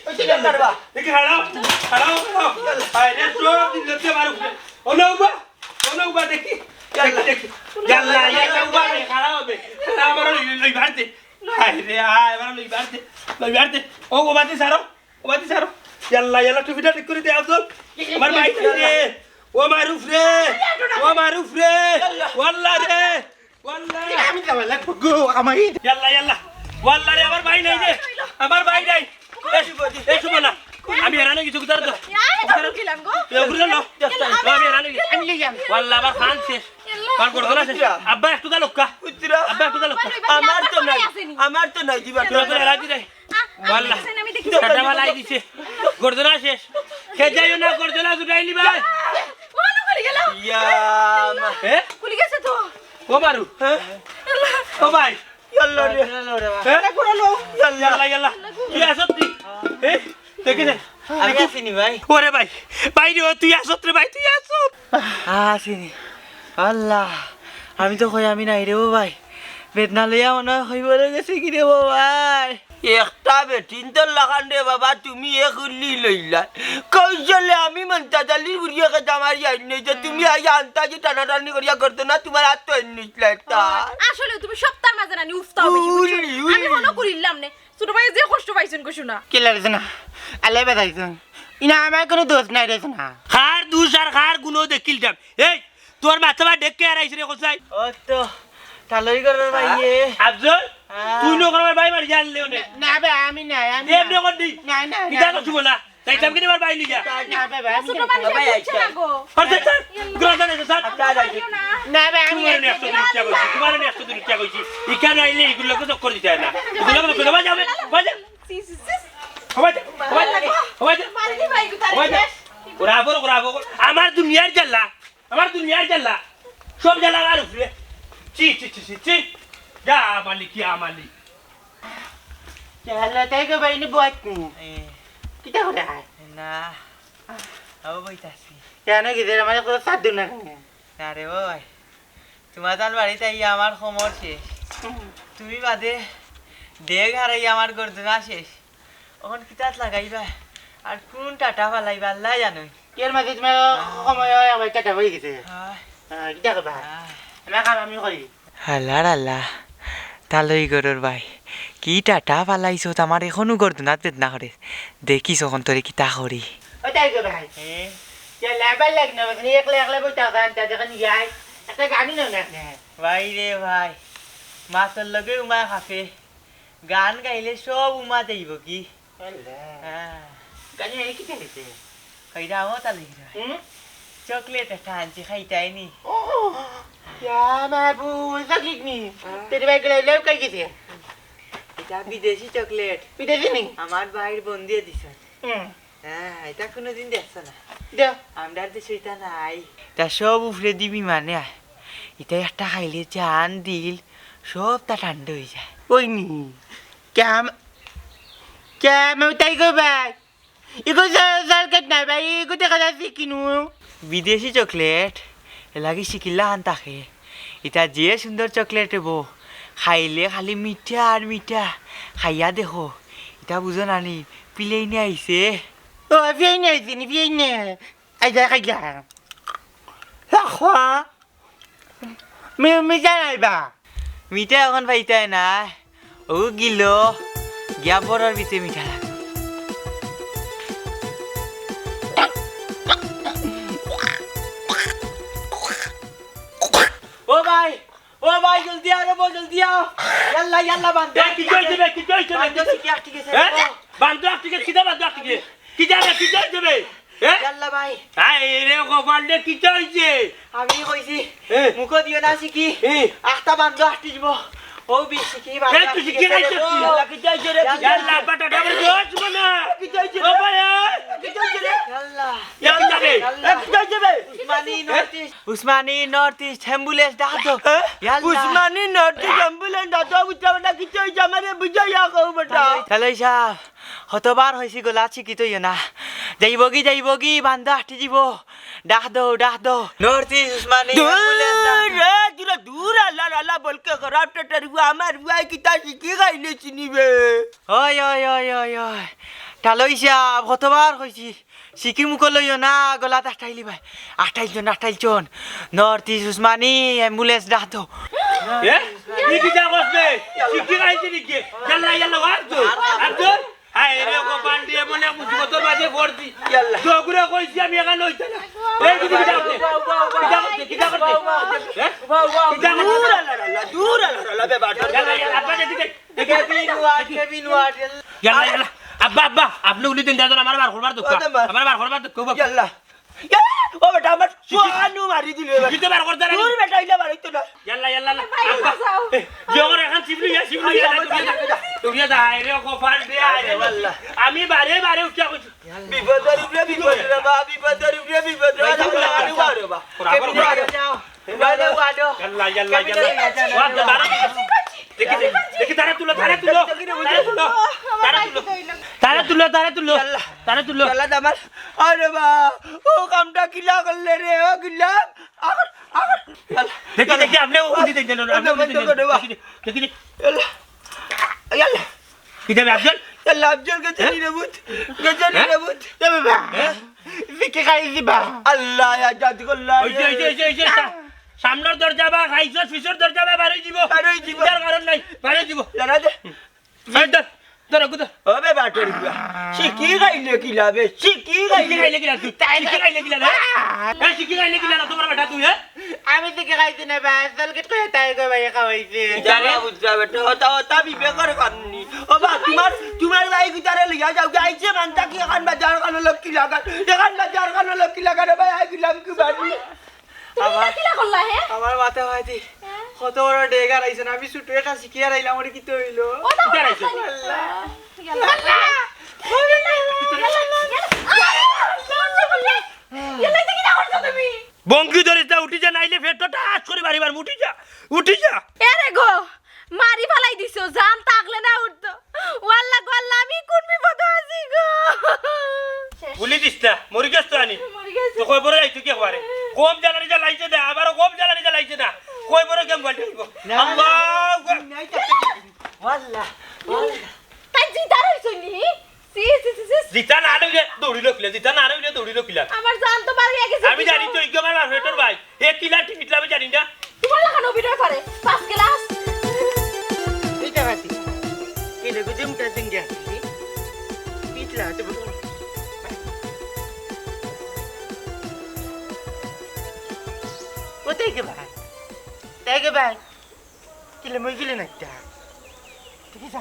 ওই যে ইয়াল্লা। দেখি, হারাও, হারাও, হারাও। ভাই, রে, সব দিন লইতে পারো। ও না, উবা। ও না, উবা, দেখি। দেখি, দেখি। ইয়াল্লা, ইয়াল্লা, উবা, রে, হারাও হবে। হারাও, আমার লই, লই, বাড়তে। হায় রে, হায়, আমার লই, বাড়তে। লই, বাড়তে। ও, উবা, দি সারো। ও বাতি সারো। ইয়াল্লা, ইয়াল্লা, টুপিটা ঠিক করে দে, আফজল। আমার ভাই নাই রে। ও মারুফ রে। ও মারুফ রে। ওয়াল্লা রে। ওয়াল্লা। আমি যাওয়া লাগবো গো, আমায়। ইয়াল্লা, ইয়াল্লা। ওয়াল্লা রে, আমার ভাই নাই রে। আমার ভাই নাই। এই, এই শুভ না। আমি হেরান অই গেছি, কোথায় তো? আমি হেরান অই গেছি। আমি লই যাম। ওয়াল্লাহ, আমার খান শেষ। আমার গর্দনা শেষ। আব্বা একটু দা লক্কা। আব্বা একটু দা লক্কা। আমার তো নাই, আমার তো নাই দিবা। তোরা তো হেরা দিলে। ওয়াল্লাহ। টাটা ফালাই দিছে। গর্দনা শেষ। খে যাইও না, গর্দনা ছুটাইলি ভাই। ইয়া মা। হ্যাঁ? খুলি গেছে তো। ও মারু। হ্যাঁ? ও ভাই। ইয়াল্লা রে। ইয়াল্লা রে বা। হ্যাঁ? ইয়াল্লা, ইয়াল্লা। তুই আসত নি? হ্যাঁ? দেখি দে। আমি আছি নি ভাই। ওরে ভাই। ভাই রে, তুই আসত রে ভাই, তুই আসত। আছি নি। আল্লাহ। আমি তো কই আমি নাই রে ও ভাই। বেদনা লইয়া মনে হয় হই বড় গেছে কি রে ও ভাই। একটা বেটিন্তর লাখান রে বাবা, তুমি এক উল্লি লইলা। কৌশলে আমি মন্তাজ আলীর বুড়িয়ে খেতে আমার ইয়ার নেই যে তুমি আইয়া আন্তাজি টানাটানি করিয়া করতো না, তোমার হাত তো এর নিচলা একটা। আসলে তুমি সপ্তাহের মাঝে নানি উফতাও বেশি, বুঝছো? উল্লি, উল্লি। আমি মনে করিলাম নে। ছোট ভাই যে কষ্ট পাইছেন গো শোনা। কি লাগছে না? আলে বেদাইছেন। ইনা আমার কোনো দোষ নাই রে শোনা। কার দোষ আর কার গুণ দেখিলতাম। এই, তোর মাথা বা ডেকে আর আইছে রে কোথায়? ও তো, তালই করার ভাইয়ে। আফজল, হ্যাঁ। তুই নগর আমার ভাই বাড়ি জানলে ওনে। না বে, আমি নাই, আমি এমনি নাই। কর দি। না, না, কিতা না, করছু না। বলা? তাই চাম কিনে আমার ভাই লিয়া। না বে, ভাই, আমি ছোট নাই। ভাই, ভাই, বুঝছে না গো। আর স্যার, স্যার, গ্রাম জানে স্যার। আচ্ছা, আচ্ছা। না বে, আমি তোমার নাই। আমি একশো দিন কিয়া কইছি, তোমার আমি একশো দিন কিয়া কইছি। ইখানে আইলে এগুলো লোকে চক্কর দিতে হয় না। এগুলো লোকে চক্কর, ভাই, যাবে, ভাই, যা। সি, সি, সি। ও ভাই, ও ভাই, ও ভাই, মারি দি ভাই, গুতা ও ভাই, রে। ওরা বড়, ওরা বড়। আমার দুনিয়ার জ্বালা, আমার দুনিয়ার জ্বালা। সব জ্বালা আমার উপরে। ছি, ছি, ছি, ছি, ছি। যা মালিক, ইয়া মালিক। জ্বালা তাই গো ভাই, নি বয়স নেই। এ। কিতা করে হয়? না। ও বইতাছি। কেন কি রে, আমার কোনো সাধ্য না কেন? না রে ভাই। তোমার তান বাড়িত আইয়া আমার খমর শেষ। হুম। তুমি বাদে ডেগ হারাইয়া আমার গর্দনা শেষ। অখন কিতাত লাগাইবা? আর কোন টাটা ফালাইবা? আল্লাহ জানই। এর মাঝে তোমার সময় হয়, আবার টাটা হয়ে গেছে। হ্যাঁ। হ্যাঁ, কিতা করবা? হ্যাঁ। আমার কাম আমি করি। হালার আল্লাহ, তালই গরর ভাই। কি টাটা ফালাইছো, আমার এখনো গর্দনাত বেদনা করে। দেখিস অখন তোরে কিতা করি। ও তাই গো ভাই। হ্যাঁ। যে লেবার লাগ না, মানে একলা একলা বইতে হবে, আনতে যখন যাই, একটা গানই নাও না আপনি। ভাই রে ভাই, মাছর লগে উমা খাফে, গান গাইলে সব উমা যাইব কি? আল্লাহ। হ্যাঁ। গান এই কি চাইছে? কইরা আমও তা লইরা। হুম? চকলেট একটা আনছি, খাইতাই নি। ও, ইয়া মাবুদ, চকলেট নি? হ্যাঁ। তোর ভাই গেলে লেউ খাই গেছে। এটা বিদেশি চকলেট। বিদেশি নি? আমার ভাইর বন্ধুয়ে দিছে। হুম। হ্যাঁ, এটা কোনোদিন দেখছো না। দে। আমরার দেশে এটা নাই। তা সব উপরে দিবি মানে আয়। এটা একটা খাইলে জান দিল, সব তা ঠান্ডা হয়ে যায়। ওই নি, ক্যাম-, ক্যাম-, তাই গো ভাই। ইগো জা-, জালকেট নাই ভাই, ইগো দেখা যাচ্ছে কিনু। বিদেশি চকলেট, এলাগি শিকিলা হান থাকে। ইটা যে সুন্দর চকলেট হবো, খাইলে খালি মিঠা আর মিঠা। খাইয়া দেখো, ইটা বুঝো না নি, পিলেইনে আইছে। ও, পিলেইনে আইছে নি, পিলেইনে। আই যা, খাই যা। হা, হা। মি-, মিঠা নাই বা? মিঠা এখন পাইতায় না। ও গিলো, গিয়া বড়র ভিতরে মিঠা লাগে। ও ভাই, ও ভাই, জলদি আও রে বউ, জলদি আও। ইয়াল্লা, ইয়াল্লা, বান্দর। এ, কি কইছে বে? কি কইছে বে? বান্দর শিকি আটকি গেছে রে বউ। বান্দর আটকি গেছে, কিতা বান্দর আটকি গেছে? কিতা বে? কি কইছে বে? এ? ইয়াল্লা ভাই। আয় রে কপাল রে, কিতা হইছে? আমি কইছি, এ? মুখো দিও না শিকি। এ? আখতা বান্দর আটকি দিব। ও বি শিকি, এ, বান্দর তুই আটকি শিকি গেছে রে বউ। ইয়াল্লা, কিতা হইছে রে? ইয়াল্লা, বাটা ডাবল দোষ মনে। কিতা হইছে রে? ও ভাই, এ? কিতা হইছে রে? ইয়াল্লা। এ, কিতা বে? ইয়াল্লা। এ, কিতা হইছে বে? Usmani north east. Usmani north east ambulance ডাক দাও। হ্যাঁ? ইয়াল্লা। উসমানী নর্থ ইস্ট অ্যাম্বুলেন্স ডাক দাও, বুঝতে পারো না, কিচ্ছু হইছে, আমারে বুঝাইয়া কও বেটা। তাহলে সাহেব, কতবার হইছি গলা শিক্ষিত হইও না। যাইবগি, যাইবগি, বান্দর আটকি দিব। ডাক দাও, ডাক দাও। নর্থ ইস্ট উসমানী অ্যাম্বুলেন্স ডাক দাও। দূর রে, দূর, দূর, আল্লাহ, আল্লাহ, বলকে খারাপ টেটার হুয়া, আমার হুয়া, কিতা শিখি খাইলে চিনিবে। ওই, ওই, ওই, ওই, ওই। তালই সাহেব, কতবার কইছি। শিকি মুখো লইও না, গলাত আটাইলি ভাই। আটাইল জন, আটাইল জন। নর্থ ইস্ট উসমানী, অ্যাম্বুলেন্স ডাক দাও। এ? কি কিতা করছ বে? শিকি খাইছে নাকি? ইয়াল্লা, ইয়াল্লা, আব্দুল, আব্দুল। হায় রে, কপাল রে, মনে মুসিবতর মাঝে পড়ছি। ইয়াল্লা। দগুরে কইছি আমি এখানে হইতে না। এই, কিতা, কিতা করছে? কিতা করছে? কিতা করছে? হ্যাঁ? কিতা করছে? দূর আল্লাহ, আল্লাহ, দূর আল্লাহ, আল্লাহ, বে বাটর। ইয়াল্লা, ইয়াল্লা, আব্বা দেখি দেখ। এ কেবিন ওয়ার্ড, কেবিন ওয়ার্ড। ইয়াল্লা, ইয়াল্লা। আব্বা, আব্বা, আপনে উলি দিন দাদন, আমার বার করবার দোকা। ও, দাম্মা। আমার বার করবার দোকা, বাবা। ইয়াল্লা। ইয়াল্লা, ও বেটা, আমার শিকি- সোয়ানু মারি দিল এবার। শিকিতে বার করতে না। দূর বেটা, ইলা বার হইতো না। ইয়াল্লা, ইয়াল্লা, ইয়াল্লা। ভাই, আব্বা। বাঁচাও। এ, জগর এখন শিবলু, ইয়া শিবলু, আরে, ইয়া আল্লাহ, দৌড়িয়া যা, আল্লাহ। দৌড়িয়া যা, হায় রে, কপাল রে, হায় রে, আল্লাহ। আমি বারে বারে উঠিয়া কইছি। বিপদর উপরে বিপদ রে বা, বিপদর উপরে বিপদ রে বা। ভাই, যাও, যাও, যাও। বাবা। কেবিনে যাও। ইয়াল্লা, ইয়াল্লা, ইয়াল্লা। ওয়া, বারো। দেখি, দেখি, দেখি, তারে তুলো, তারে তুলো, তারে তুলো, তারে তুলো। তারে তুলো, তারে তুলো, ইয়াল্লা। তারে তুলো। ইয়াল্লা, দামাল। আরে বা, ও কামটা কিলা করলে রে, ও কিলা? আগর, আগর। ইয়াল্লা। দেখি, দেখি, আপনে ও উলি দিন দাদন, আপনে উলি দিন দাদন। দেখি, দেখি। ইয়াল্লা। ইয়াল্লা। কিতা বে আফজল? ইয়াল্লা, আফজল গেছে হ্যাঁ? নি রে ভূত? গেছে নি হ্যাঁ? রে ভূত? এ বাবা, হ্যাঁ? জিকে খাই দিবা। আল্লাহ, ইয়া জাত করলা ওই যে, রে। ওই যে, ওই যে, ওই যে, সা-, সামনের দরজা বা খাইছস, পিছর দরজা বা বারই দিব। বারই দিব। চিন্তার কারণ নাই, বারই দিব। লড়া দে। এই ধর, ধর, ওকে ধর। ও বে বাটর গুয়া। শিকি খাইলে কিলা বে? শিকি শিকি খাইলে? খাইলে কিলা তুই? তাই শিকি খাইলে কিলা রে? এ, শিকি খাইলে কিলা না তোমার বেটা তুই, হ্যাঁ? আমি জিকে খাইছি না ভাই, আসল কিতা কইয়া তাই গো ভাই খাওয়াইছে। জানা বুঝা বেটা, ওটা, ওটা বিবেকর কাম নি। ও বা, তোমার, তোমার ভাই কিতারে লইয়া যাও, কি আইছে মানতা কি এখন বাজার খানো লক্ষ্মী লাগান, এখন বাজার খানো লক্ষ্মী লাগান, ভাই, আই দিলাম কি বাড়ি? তুমি আবার এটা কিলা করলা, হে? আমার মাথা ভাই দি, হ্যাঁ? কত বড় ডেগার আইছে না, আমি ছুটু এটা শিখিয়া আইলাম, ওরে কিতা হইলো? ও না, কিতা আইছে? আল্লাহ। ইয়াল্লা। ইয়াল্লা, ইয়াল্লা, ইয়াল্লা। ইয়াল্লা, এটা কিলা করছো তুমি? বঙ্গি ধরিস না, উঠি যা, নাইলে ফেটো টাস করি বাড়ি মারমু, উঠি যা, উঠি যা। এরে গো, মারি ফালাই দিছো, জান থাকলে না উঠতো। ওয়াল্লা গো আল্লা, আমি কোন বিপদো আছি গো। বুলি দিস না, মরি গেছ তো আনি। মরি গেছে। তো কই বড় যাইতো কি একবারে? কম জ্বালানি জ্বালাইছে না, আবার কম জ্বালানি জ্বালাইছে না। কই বড় গেম বলতে হইব? না, না। আল্লাহু আকবার। নাই, তাতে কি? ওয়াল্লা, ওয়াল্লা। তাই জিতা রইছো নি? সি, সি, সি, সি। জিতা না রইলে দৌড়ি লকিলা, জিতা না রইলে দৌড়ি লকিলা। আমার জান তো বার হয়ে গেছে। আমি জানি তো, ইগো আমার ফেটর ভাই। হে কিলা টিকিট আমি জানি না। তোমার লাখান অভিনয় করে। পাঁচ গ্লাস। এইটা বাতি। এই দেখো, যে মুখটা সিঙ্গে আছে। পিছলা, তো বলো। ও তাই কে ভাই? তাই কে ভাই? কিলে মই গিলে না একটা। দেখি যা।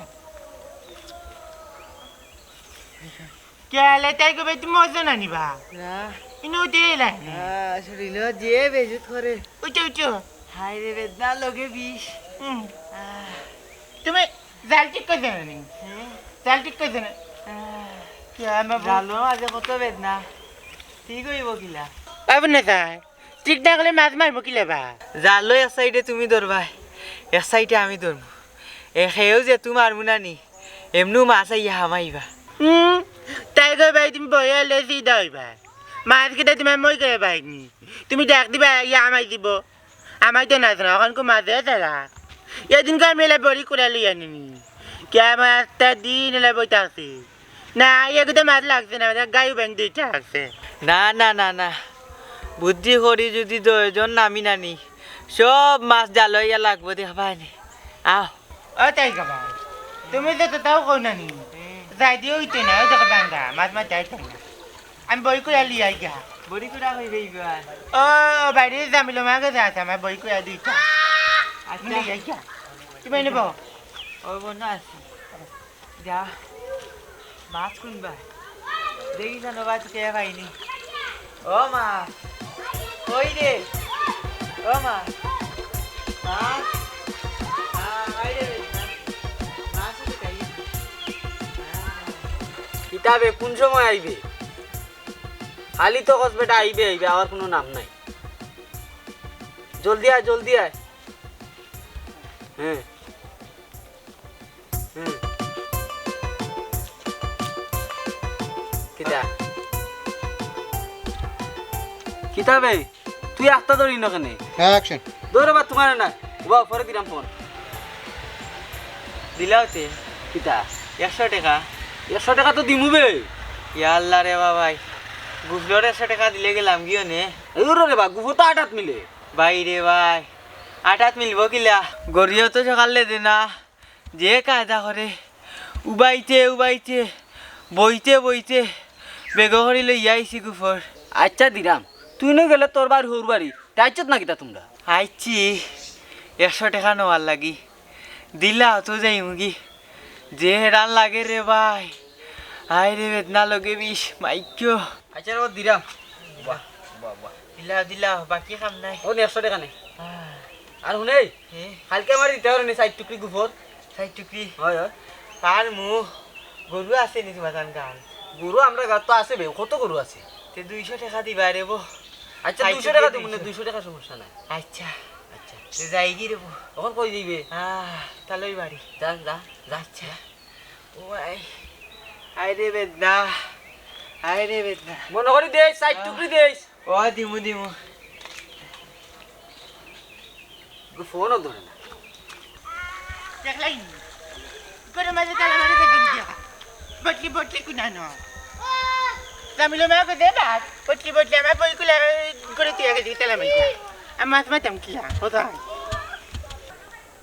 কেলে তাই কবে তুমি মজা না নিবা? না। ইনো দে লাই। আহ, শরীর যে বেজুত করে। উঠো, উঠো। হায় রে, বেদনা লগে বিষ। হুম। আহ। তুমি জাল ঠিক করে দেবে নি? হ্যাঁ। জাল ঠিক করে দেবে। আহ। কি আমার বউ? জালও আছে কত বেদনা। ঠিক হইব কিলা? পাবো না স্যার। ঠিক না করলে মাছ মারবো কিলা বা? জালও এক সাইডে তুমি ধরবায়, এক সাইডে আমি ধরমু। এ খেয়েও যে তুমি মারমু না নি, এমনু মাছ আইয়া হামাইবা। হুম, তাই কই ভাই তুমি বইয়া লেসি দাও ভাই। মাছ কিটা তোমার মই করে ভাই নি। তুমি ডাক দিবা, ইয়া হামাই দিব। আমাই তো নাচ না, অখন কো মাছ ধরে তারা। এদিন কো আমি এলা বড়ি করে লই আনিনি। কে আমার একটা দিন এলা বই থাকছি। না, এগুতে মাছ লাগছে না, আমাদের গাইও ব্যাং দুইটা আছে। না, না, না, না। বুদ্ধি করি যদি দুইজন নামি নানি, সব মাছ জাল হইয়া লাগবো, দেখবায় নি। আহ। ও তাই গাবা, তুমি তো তাও কও না নি। যাই দিও হইতো না, ওই দেখো বাঙ্গা, মাছ মাছ যাইতো না। আমি বড়ি করে লিয়ে আই গা। বড়ি করে হইবে এইবার। ও, বাইরে জামিলো মাকে যাচ্ছে, আমার বড়ি করে দিতে। আচ্ছা। লিয়ে আই গা। তুমি নেবো? ও বোন আছে। যা। মাছ কুনবা? দেখি জানো বা তোকে পাইনি। ও মা। কই রে? ও মা। মা। মা, আই রে, মা। মা, আসলে তাই। কিতাবে কোন সময় আইবে? খালি তো কস বেটা আইবে, আইবে, আবার কোনো নাম নাই। জলদি আয়, জলদি আয়। হ্যাঁ। হুম। কিতা? কিতা বে? তুই আস্তা ধরি না কেনে? হ্যাঁ, action। ধরো বা তোমার না। ওবা, পরে দিলাম ফোন। দিলাও তে। কিতা? একশো টাকা। একশো টাকা তো দিমু বে। ইয়া আল্লাহ রে বাবাই। গুফলর একশো টাকা দিলে গেলাম গিয়ে নে। এই ধরো রে বা, গুফর তো আটাত মিলে। ভাই রে ভাই, আটাত মিলবো কিলা? গড়িও তো সকালে দে না। যে কায়দা করে, উবাইতে উবাইতে, বইতে বইতে, বেগো করি লইয়া আইছি গুফর। আচ্ছা দিরাম, তুই নু গেলে তোর বাড়ি হউর বাড়ি, তাইছত না কিতা তোমরা? আইছি, একশো টাকা নেওয়ার লাগি। দিলা অত যাইমুগি। যে হেরান লাগে রে ভাই। আয় রে বেদনা লগে বিষ, মাইক্য। আচ্ছা রে, ও দিরাম। বাহ, বাহ, বাহ। দিলা, দিলা, বাকি কাম নাই। ও নে, একশো টেকা নে। আহ। আর হুনে, এ? কাইলকে আমারে দিতে পারো নি চাইর টুকরি গুফর? চাইর টুকরি? অয়, অয়। তার মুখ, গরু আছে নি তুমার গাঁওত? গরু আমরার গাঁওত তো আছে বে, কত গরু আছে। তে দুইশো টেকা দিবা রে বো। আচ্ছা, চাইর দুইশো টুকরি টেকা দিমু নে, দুইশো। দুইশো টেকা সমস্যা নাই। আচ্ছা। আচ্ছা। তে যাইগি রে বো। অখন কই যাইবে? আহ, তালই বাড়ি। যা, যা, যা। আচ্ছা। ও আয়। আয় রে বেদনা। আয় রে বেদনা। মনো করি দেইস, চাইর টুকরি দেইস। ও দিমু, দিমু। ফোনও ধরে না। দেখলাই নি? ঘরর মাঝে তালা মারি দেখবেন দিয়া। বটলি, বটলি কুনানো। জামিলো মা কো দে বাস। বটলি, বটলি আমার বই কুলা করে তুই আগে দিয়ে তালা মারি। আর মাছ মাতাম কিলা? কোথায়?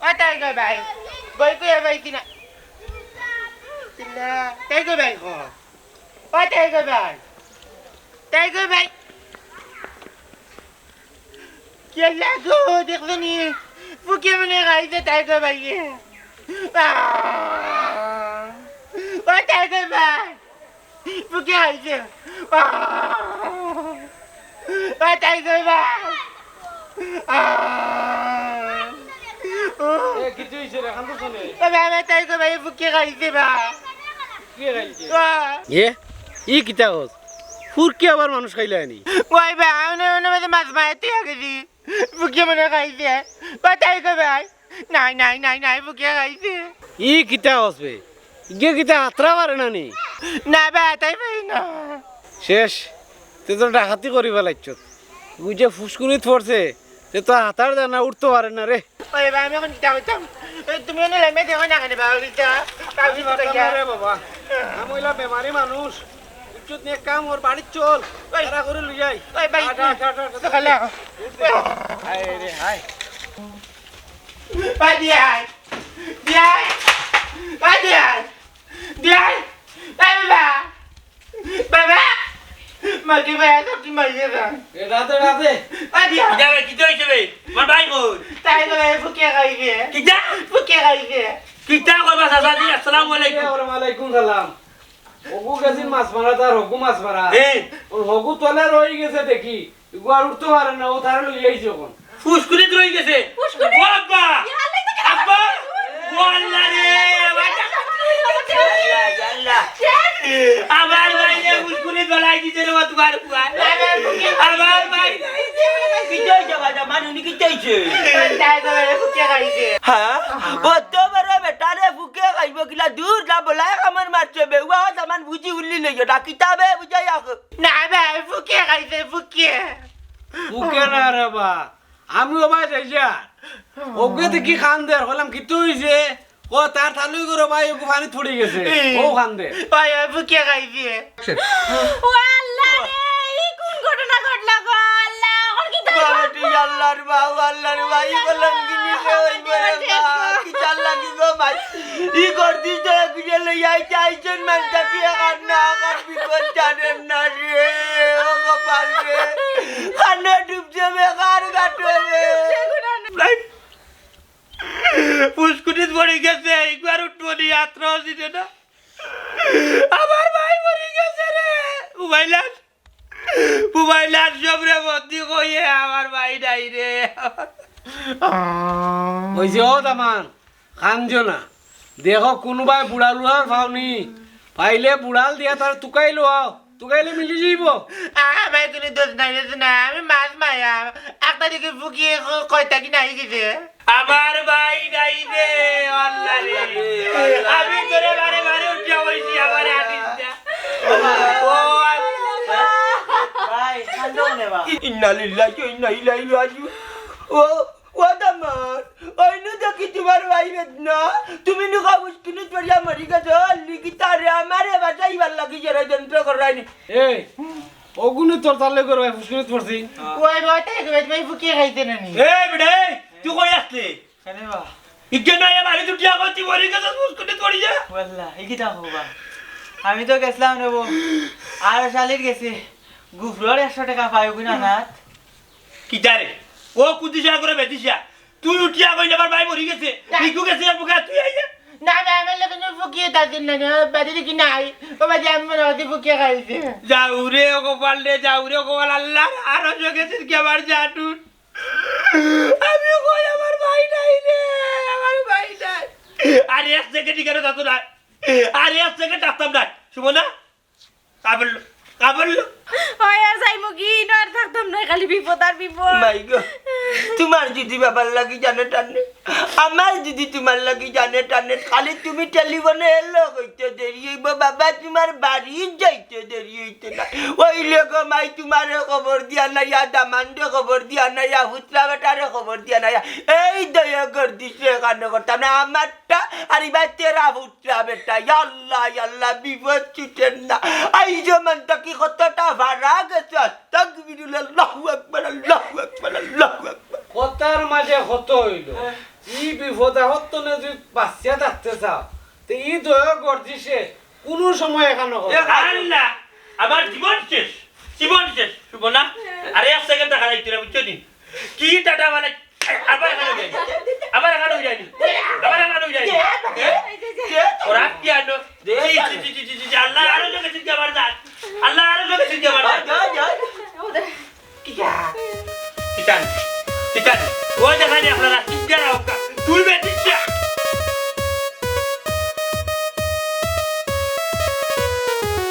ও তাই গো ভাই, বই কই পাইছি না। কিলা, তাই গো ভাই গো। ও তাই গো ভাই। তাই গো ভাই। কিলা গো, দেখছো নি? ফুকে মনে খাইছে তাই গো ভাই। আহ! ও তাই গো ভাই। ফুকে খাইছে। আহ! ও তাই কই বা? আহ! এ, কিতা অইছে রে? কান্দো কেনে? ও বাবা, তাই কই বা, ফুকে খাইছে বা। কে খাইছে? ও। এ, ই কিতা কস? ফুরকি আবার মানুষ খাইলায় নি? ওই বা, অনে, অনে মাঝে মাছ মারতে গেছি। ফুকে মনে খাইছে। ও তাই কই বা? নাই, নাই, নাই, নাই, ফুকে খাইছে। ই কিতা কস বে? ইগে কিতা হাতরা পারে না নি? না বা, তাই পারি না। শেষ, তে তো ডাকাতি করি ফালাইছত। ইগু যে ফুসকুনিত পড়ছে, তে তো হাতার জানা উঠতো পারে না রে। ওই বা, আমি অখন কিতা কইতাম? এ, তুমি অনে লামিয়া দেখো না কেনে বা, ওইটা? আমি পাবলিক ভাবতাম কইয়া। না রে বাবা, আমি অইলাম বেমারি মানুষ। ইজ্জত নিয়া কাম কর, বাড়িত চল। ওই। তাড়া করি লই যাই। ওই ভাই, আট, আট, আট, আট, আট। সকালে। হায় রে, হায়। ভাই, বিয়াই। বিয়াই। ভাই, বিয়াই। বিয়াই। ভাই, বাবা। বাবা। মাকে ভাই, সব কি মারিয়ে দেন? এ, রাতে, রাতে। ভাই, বিয়াই। কিতা বে, কিতা অইছে বে? আমার ভাই কই? তাই তো ভাই, ফুকে খাইছে। কিতা? ফুকে খাইছে। কিতা কইবা, চাচাজি? আসসালামু আলাইকুম। ওয়ালাইকুম সালাম। হগু গেছিল মাছ মারাত, আর হগু মাছ মারা। এ। অউ হগু তলে রই গেছে দেখি। ইগু আর উঠতো পারে না, অউ তারে লই আইছি অখন। ফুসকুনিত রই গেছে। ফুসকুনিত? ও আব্বা! ইয়া আল্লাহ, ইটা আব্বা! ও আল্লাহ রে! আল্লাহ, আল্লাহ। আমার ভাইরে ফুসকুনিত ফালাই দিছে রে বা তুমার পুয়ায়। আমার ভাই! কিতা অইছে বাবা? মানু নি কিতা অইছে? হ্যাঁ? অত বড় বেটারে ফুকে খাইবো কিলা? দূর যা, বলায় কামড় মারছে বে। উয়া জামান বুঝি উল্লি লইও না। কিতা বে বুঝাই আখ। না ভাই, ফুকে খাইছে, ফুকে। ফুকে না রে বা। আমি ও ভাই যাই যা। ওকে দেখি কান্দের, কইলাম, "কিতা অইছে?" ও তার তালুই করো ভাই, ওকে পানিত পড়ি গেছে। ও কান্দে। ভাই, ভাই, ফুকে খাইছে। ও আল্লাহ রে, ই কোন ঘটনা ঘটলা গো আল্লাহ? অখন কিতা অইবো? বাবাটি আল্লাহর বাউ, আল্লাহর বাই, বললাম কি নিলে ওই করে বা? কিতা লাগি গো ভাই? ই করদিস তো এগুলো লই আইতে আইছেন, মানটা কি আর না, আর বিপদ জানেন না রে, ও কপাল রে। কানে ডুবছে বেকার গাটো রে। ভাই, ফুসকুনিত পড়ি গেছে, একবার উঠবো নি, আত্র আসিছে না। আমার ভাই মরি গেছে রে, মোবাইল আর মোবাইল আর সবরে বন্দি কইয়ে আমার ভাই নাই রে। ওই যে, ও দামান, কান্দো না। দেখো, কুনুবায় বুড়াল উড়াল পাওনি, পাইলে বুড়াল দিয়া তারে তুকাই লও, তুকাইলে মিলি যাইবো। আ-, আমার কুনু দোষ নাই, দোষ নাই, আমি মাছ মায়া। একটা দিকে ফুকিয়ে ক-, কয়টা কি নাই গেছে। আমার ভাই নাই রে, আল্লাহ রে। আমি তোরে বারে বারে উঠিয়া বলছি, আমারে আনিস না। ও আল্লাহ। ভাই, কান্দো কেনে বা? ইন্না লিল্লাহি ওয়া ইন্না ইলাইহি রাজিউন। ও, ও দামান, ওই নু দেখি তোমার ভাই বেদনা। তুমি নু কাগজ কিনে চড়িয়া মরি গেছো, লিখি তারে আমারে বাঁচাইবার লাগি ষড়যন্ত্র করাইনি। এই, অগুনে তোর তালে করে ভাই ফুসকুনিত পড়ছি। ওই বাবা, তাই করে ভাই ফুকিয়ে খাইছে না নি? এই বেটা, এই, তুই কই আসলি? কেনে বা? ইগে না, এ বাড়ি তুই টিয়া করতি, মরি গেছে, ফুসকুনিত পড়ি যা। ওয়াল্লাহ, ই কিতা কও বা? আমি তো গেছিলাম রে বো, আর শালির গেছে, গুফরর একশো টেকা পাই, ওগুন আনাত। কিতা রে? ও কুদিশা করে বেদিশা। তুই উঠিয়া কইলে আমার ভাই মরি গেছে। না। ইগু গেছে, আর বুকে তুই আইয়া। না, না, আমার লগে নো ফুকিয়ে তাদের না, না, বাড়ি দেখি নাই। ও বাড়ি আমি মনে হয় ফুকিয়ে খাইছে। যাও রে ও কপাল রে, যাও রে ও কপাল, আল্লাহ, আরো চোখে সিরকে আমার জানুন। আমি কই আমার ভাই নাই রে, আমার ভাই নাই। আর এক সেকেন্ড এখানে থাকতো না, আর এক সেকেন্ড থাকতাম না, শুভ না? কাবুল, কাবুল। ওই আর যাইমু কি, ইনো আর থাকতাম না, খালি বিপদ আর বিপদ। মাই গো, তোমার যদি বাবার লাগি জানে টানে, আমার যদি তোমার লাগি জানে টানে, খালি তুমি টেলিফোনে এলো কইতে দেরি হইব, বাবা তোমার বাড়ি যাইতে দেরি হইতে না। ওই লেগো মাই তোমারে খবর দিয়া না, ইয়া দামান্দে খবর দিয়া না, ইয়া হুতরা বেটারে খবর দিয়া না, ইয়া এই দয়া গর্দিশে কানো করতাম না, আমারটা আর ইবা তেরা ফুট ইয়া বেটা, ইয়া আল্লাহ, ইয়া আল্লাহ, বিপদ ছুটের না। আইজো মান থাকি কতটা ভাড়া গেছে, আস্তাগফিরুল্লাহ, আল্লাহু আকবার, আল্লাহু আকবার, আল্লাহু আকবার। কথার মাঝে কত হইল। ই বিপদ আপদ তনে যদি বাঁচিয়া থাকতে চাও, তে ই দয়া গর্দিশে কোনো সময় এখানো হবে না। আল্লাহ, আমার জীবন শেষ, জীবন শেষ, শুভ না? আরে এক সেকেন্ড টাকা রাখতে না, বুঝছো নি? কি টাটা মানে আবার এখানো যায়নি, আবার এখানো যায়নি, আবার এখানো যায়নি। ওরা কি আনো? জি, জি, জি, আল্লাহ আরো চোখে সিরকে আমার জান, আল্লাহ আরো চোখে সিরকে আমার জান। কিতা? কিতা? কিতা? ও দেখা যায় আপনারা, কিতা রাখা? তুই বেটিচ্ছা।